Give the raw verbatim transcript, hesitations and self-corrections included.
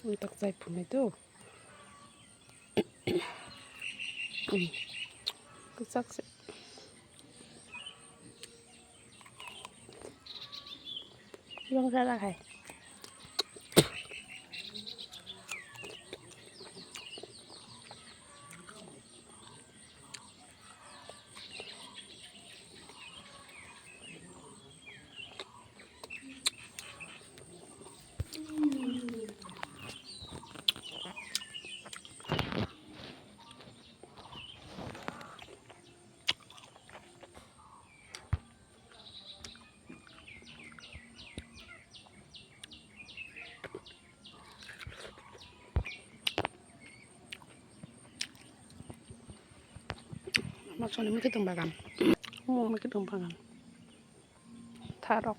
Ang tak chai phunai to. Kwchak se. Yang sara khai. Masoni mikitwng bagan. Omo mikitwng bagan. Tharok.